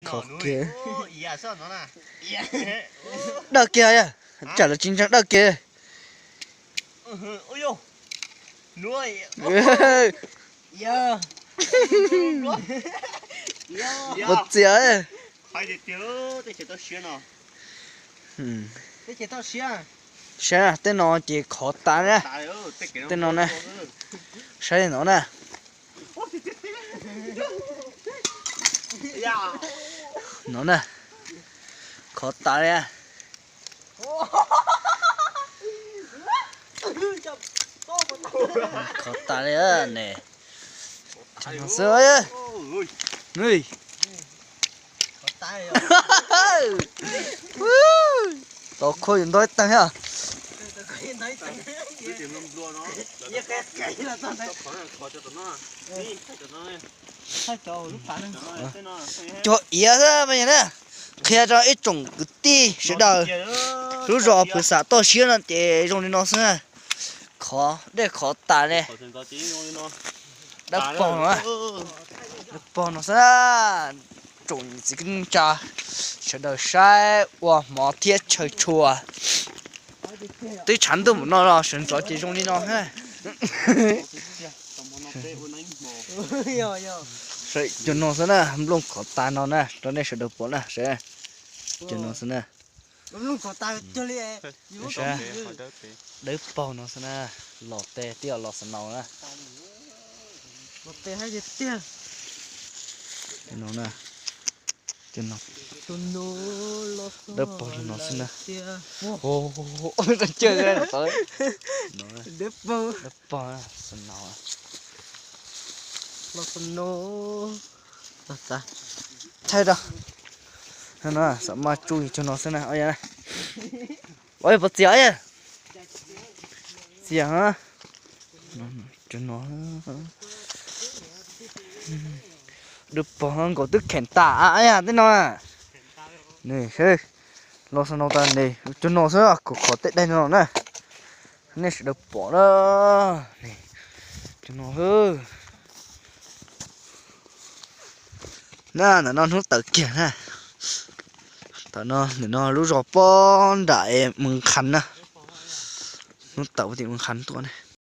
Khov kiag. Dawb kiag, tsam los tsis ntseeg, dawb kiag. Ua txias. Saib tej no ces khov tas na. Tej no na. Saib no na. No na. Khov tas li. Khov tas li ne. Xwb. Tau khua yus ntog ib teeg thiab. Cog iav xwb na. Qhia rau ib tsoom kwv tij sawv daws lub zos Phuv Xam toj siab no ces zoo li no xwb na. Khov dej khov tas li. Dawb paug no, dawb paug no xwb. Tsoom niam txiv kwv tij neej tsa sawv daws saib ua hmov thiab chaw tshua. Twb tshav ntuj mus no los sawv ntxov ces zoo li no. Cov no xwb na, nplooj khov tas no na, rau nej sawv daws pom na, saib. Cov no xwb na. Dawb paug no xwb na, los tes twb los snow na. Cov no na, cov no. Dawb paug li no xwb na. Dawb paug, snow. Thaij rau. No, xam maj tsuj cov no xwb na. Ua pov txias, txias. Cov no dawb paug nkaus twb kheem tas yam tej no. Los snow tas ne, cov no xwb, khov khov tej daim no na. Nej sawv daws pom na. Cov no. Na, ntawm no hnub tawm kiag na. Tam no ntawm no lub zos pob nram Mws Nqhas na. Hnub tawm tim Mws Nqhas tuaj ne.